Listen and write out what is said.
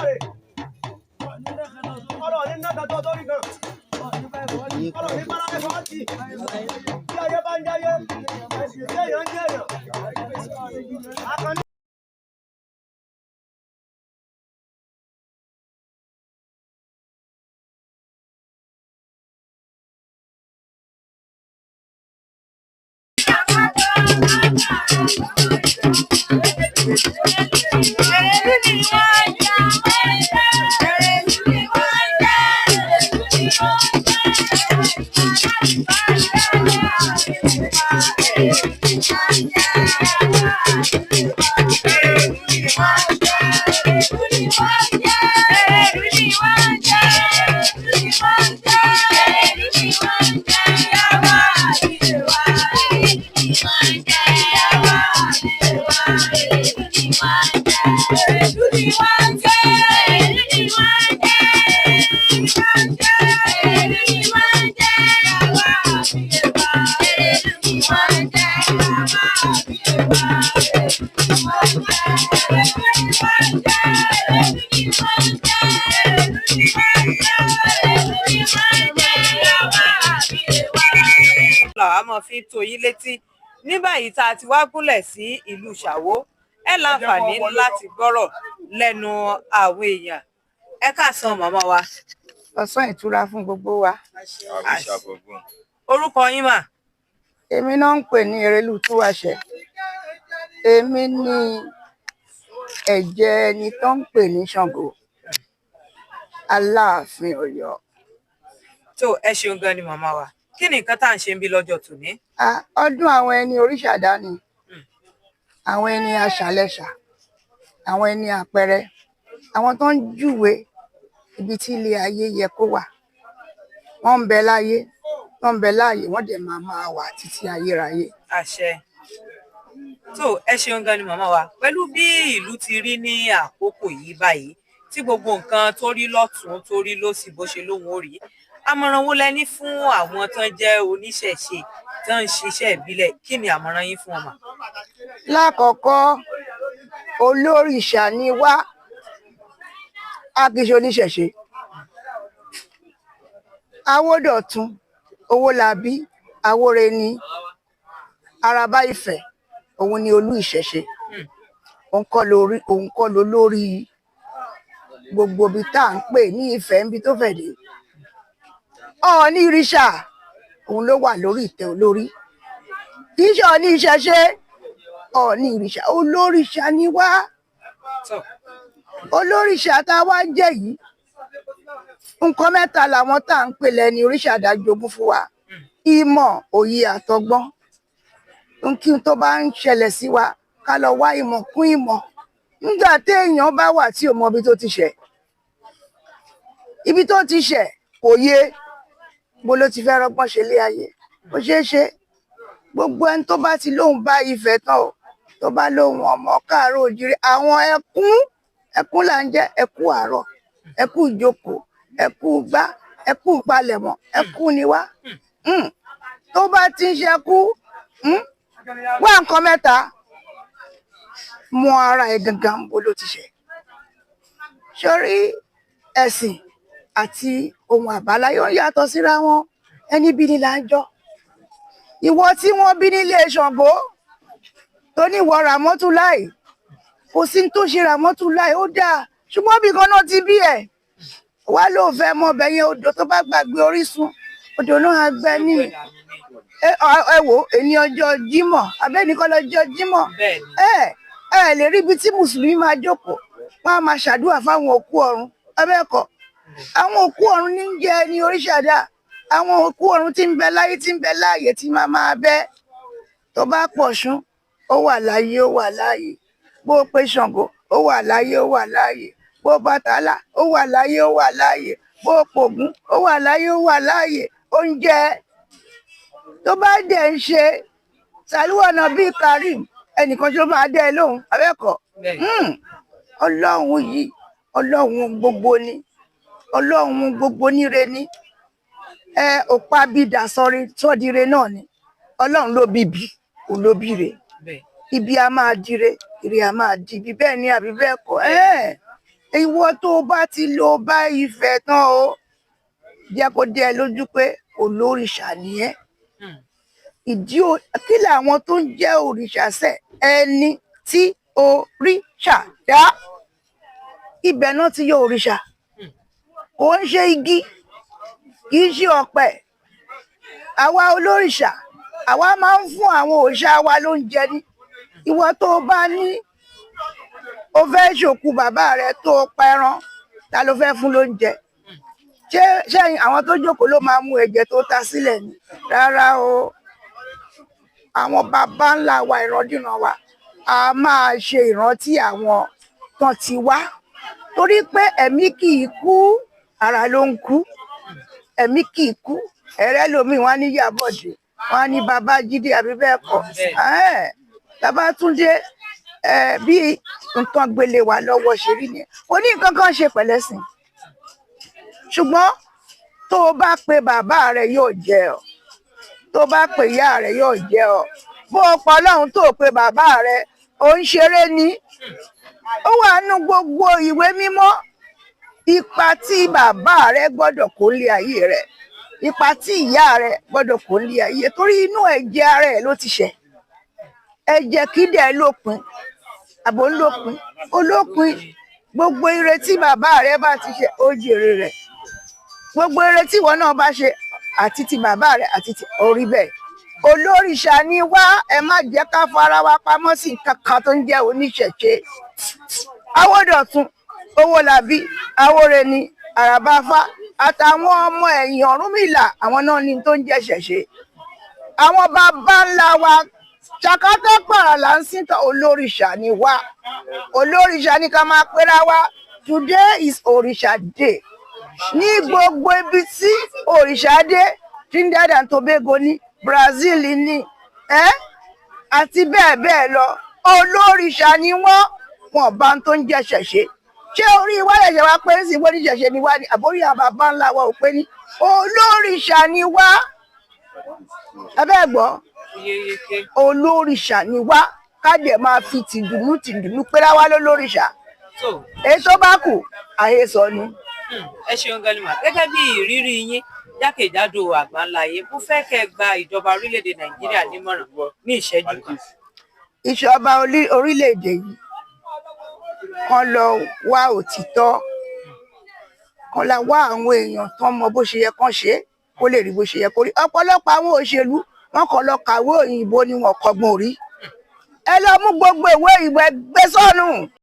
Elédùmarè. Ọlọ́run ní náà tó tó rí gan. Ọlọ́run ní bára ẹ̀fọ́ tì. Bí ayé bá ń jáyé, bí èèyàn ń jẹ́ èèyàn. Akànnì. Làwa máa fi ń tó yín létí ní báyìí tá a ti wá gúnlẹ̀ sí ìlú Ṣàwó. Ẹ láǹfààní láti gbọ́rọ̀ lẹ́nu àwọn èèyàn. Ẹ káàsán, màmá wa. Ọ̀sán ìtura fún gbogbo wa. Orúkọ yín mà? Èmi náà ń pè ní Erelú Túwàṣẹ. Èmi ní ẹ̀jẹ̀ ẹni tó ń pè ní Ṣàngó, Aláàfin Ọ̀yọ́. Tó, ẹ ṣeun gan ni, màmá wa. Kí ni nǹkan tá à ń ṣe ń bí lọ́jọ́ tòní? Ọdún àwọn ẹni oríṣàdá ni, àwọn ẹni aṣàlẹṣà, àwọn ẹni àpẹẹrẹ, àwọn tó ń júwe ibi tí ilé ayé yẹ kó wà. Wọ́n ń bẹ láyé, wọ́n ń bẹ láàyè, wọ́n dẹ̀ máa máa wà títí ayérayé. Àṣẹ. Tó, ẹ ṣeun gan ni, màmá wa. Pẹ̀lú bí ìlú ti rí ní àkókò yìí báyìí, tí gbogbo nǹkan tó rí lọ́tùn tó rí lósì bó ṣe lóhun ó rí, àmọ̀ràn wo lẹ ní fún àwọn tán jẹ́ oníṣẹ̀ṣe tán ń ṣiṣẹ́ ìbílẹ̀? Kí ni àmọ̀ràn yín fún wọn mà? Lákọ̀ọ́kọ́, olórìṣà ni wá, a kì í ṣe oníṣẹ̀ṣe. Awódọ̀tun Owólabí Awóreni Araba Ifẹ̀, òun ni olú ìṣẹ̀ṣe. Òun kọ́ lórí, òun kọ́ ló lórí gbogbo ibi tá à ń pè ní Ifẹ̀, níbi tó fẹ̀ dé. Ọọ̀ni ìrìṣà, òun ló wà lórí ìtẹ́ olórí. Kì í ṣe Ọọ̀ni ìṣẹ̀ṣe, Ọọ̀ni ìrìṣà, olórìṣà ni wá. Olórìṣà tá a wá jẹ́ yìí, nǹkan mẹ́ta làwọn tá à ń pè lẹ́ni oríṣàdá jogún fún wa: ìmọ̀, òye àtọgbọ́n. Nkí tó bá ń ṣẹlẹ̀ sí wa, ká lọ wá ìmọ̀ kún ìmọ̀. Nígbà téèyàn bá wà tí ò mọ ibi tó ti ṣẹ̀, ibi tó ti ṣẹ̀ kò yé, bó ló ti fẹ́ rọ́gbọ́n ṣe lé ayé? Ó ṣeé ṣe. Gbogbo ẹni tó bá ti lóun bá Ifẹ̀ tán o, tó bá lóun ọmọ káàárọ̀ òjìrì, àwọn ẹkún ẹkún là ń jẹ́. Ẹkú àárọ̀, ẹkú ìjókòó, ẹkú gbá, ẹkú ìpalẹ̀mọ́, ẹkú ni wá. Tó bá ti ń ṣẹkú, wá nǹkan mẹ́ta mọ ara ẹ̀ gangan, bó ló ti ṣe. Sórí ẹ̀sìn àti ohun àbáláyé, ó yàtọ̀ síra wọn. Ẹni bí ni là ń jọ. Ìwọ tí wọ́n bí nílé Ṣàngó, tó ní ìwọ Ràmọ́túláì, kò sí tó ṣe Ràmọ́túláì, ó dáa, ṣùgbọ́n bí kan náà ti bí ẹ̀ wá ló fẹ́ mọ ọbẹ̀ yẹn. Odò tó bá gbàgbé orísun, odò náà á gbẹ ní. Ẹ wò, èní ọjọ́ Jímọ̀ abẹ́nìkan lọ́jọ́ Jímọ̀. Ẹ ẹ lè rí ibi tí mùsùlùmí máa jókòó, wọ́n á máa ṣàdúrà fáwọn òkú ọ̀run. Abẹ́ẹ̀kọ́, àwọn òkú ọ̀run ní jẹ́ ní oríṣàdá, àwọn òkú ọ̀run tí ń bẹ láyé, tí ń bẹ láàyè, tí máa máa bẹ. Tó bá pọ̀ṣún, ó wà láyé, ó wà láàyè. Bó o pe Ṣàngó, ó wà láyé, ó wà láàyè. Bó o Bàtálá, ó wà láyé, ó wà láàyè. Bó o pògún, ó wà láyé, ó wà láàyè. Oúnjẹ tó bá dẹ̀ ń ṣe sàlúwọ̀nà bíi Karim, ẹnìkan tó máa dẹ́ ẹ lóhùn. Abẹ́ẹ̀kọ́, Ọlọ́run yìí, Ọlọ́run gbogbo ni, Ọlọ́run gbogbo níre ni. Ẹ òpá bídà sọrí sọdire náà ni. Ọlọ́run ló bíbi, òun ló bíre. Ibi a máa dire, ire a máa di ibi. Bẹ́ẹ̀ ni àbí bẹ́ẹ̀ kọ́? Ìwọ tó o bá ti lo bá Ifẹ̀ tán o, jẹ́ kó dé ẹ lójú pé olórìṣà ni ẹ́. Ìdí kí làwọn tó ń jẹ́ òrìṣà sẹ̀? Ẹni tí òrìṣà dá, ibẹ̀ náà ti yọ òrìṣà. Kò ń ṣe igi, kì í ṣe ọ̀pẹ. Àwa olórìṣà, àwa máa ń fún àwọn òòṣà wa lóúnjẹ ní. Ìwọ tó o bá ní o fẹ́ ṣòkú bàbá rẹ tó o pẹran, ta ló fẹ́ fún lóúnjẹ? Ṣé ṣẹ́yìn àwọn tó jókòó ló máa mú ẹ̀jẹ̀ tó ta sílẹ̀ ni? Rárá o. Àwọn baba ńlá wa, ìrandíran wa, a máa ṣe ìrántí àwọn tán ti wá, torí pé ẹ̀mí kì í kú, ara ló ń kú. Ẹ̀mí kì í kú. Ẹ̀rẹ́ lomi wọn á ní Yàbọ̀dé, wọn á ní Babájídé, àbí bẹ́ẹ̀ kọ́? Bẹ́ẹ̀. Babátúndé, bí nǹkan gbélé wa lọ́wọ́ ṣe rí nìyẹn. Kò ní nǹkan kan ṣe pẹ̀lẹ́sìn, ṣùgbọ́n tó o bá pe bàbá rẹ yóò jẹ ọ́, tó o bá pe ìyá rẹ yóò jẹ ọ́. Bó o pa Ọlọ́run tó o pe bàbá rẹ, ò ń ṣeré ni. Ó wà nínú gbogbo ìwé mímọ́, ipa tí bàbá rẹ gbọ́dọ̀ kó lé ayé rẹ, ipa tí ìyá rẹ gbọ́dọ̀ kó lé ayé, torí inú ẹ̀jẹ̀ ara ẹ̀ ló ti ṣẹ̀. Ẹ̀jẹ̀ kí dẹ̀ lópin, àbò ń lópin, olópin. Gbogbo ire tí bàbá rẹ bá ti ṣe, ó jèrè rẹ̀. Gbogbo ire tí ìwọ náà bá ṣe, àti ti bàbá rẹ àti ti orí bẹ́ẹ̀. Olórìṣà ni wá. Ẹ má jẹ́ ká fara wa pamọ́ sí nǹkan kan tó ń jẹ́ oníṣẹ̀ṣe. Awódọ̀tun, Owólabí, Awóreni, Àràbáfá àtàwọn ọmọ ẹ̀yìn Ọ̀rúnmìlà, àwọn náà ní tó ń jẹ́ ṣẹ̀ṣe. Àwọn baba ńlá wa, ṣàkátà pàrà là ń sìn tán. Olórìṣà ni wá, olórìṣà ni ká máa pera wa. Today is Òrìṣà Day ní gbogbo ibi tí òrìṣà dé, Trinidad and Tobago ní, Brazil ní ẹ, àti bẹ́ẹ̀ bẹ́ẹ̀ lọ. Olórìṣà ni wọ́n. Wọn bá ń tó ń jẹ́ ṣẹ̀ṣe. Ṣé orí wa ṣẹ̀ṣẹ̀ wá pé ń sìn wọ́n ní ṣẹ̀ṣe ni wá ní, àbórí àwọn baba ńlá wa ò pé ní olórìṣà ni wá? Abẹ́ gbọ́. Yeyeke. Olórìṣà ni wá, ká dẹ̀ máa fi tìdùnnú tìdùnnú pera wá lólórìṣà. Tó. Èyí tó bá kù, àhesọ ni. Ẹ ṣeun gan ni mà. Gẹ́gẹ́ bí ìrírí yín jákèjádò àgbáńlá ayé, mo fẹ́ kẹ́ ẹ gba ìjọba orílẹ̀-èdè Nàìjíríà nímọ̀ràn ní ìṣẹ́jú kan. Ìjọba orílẹ̀-èdè yìí, kán lọ wá òtítọ́, kán lọ wá àwọn èèyàn tán mọ bó ṣe yẹ kán ṣe é, kó lè rí bó ṣe yẹ kó rí. Ọ̀pọ̀lọpọ̀ àwọn òṣèlú, wọn kàn lọ kàwé òyìnbó ni, wọn kọ́gbọ́n orí. Ẹ lọ mú gbogbo ìwé ìwé gbé sọ́nù.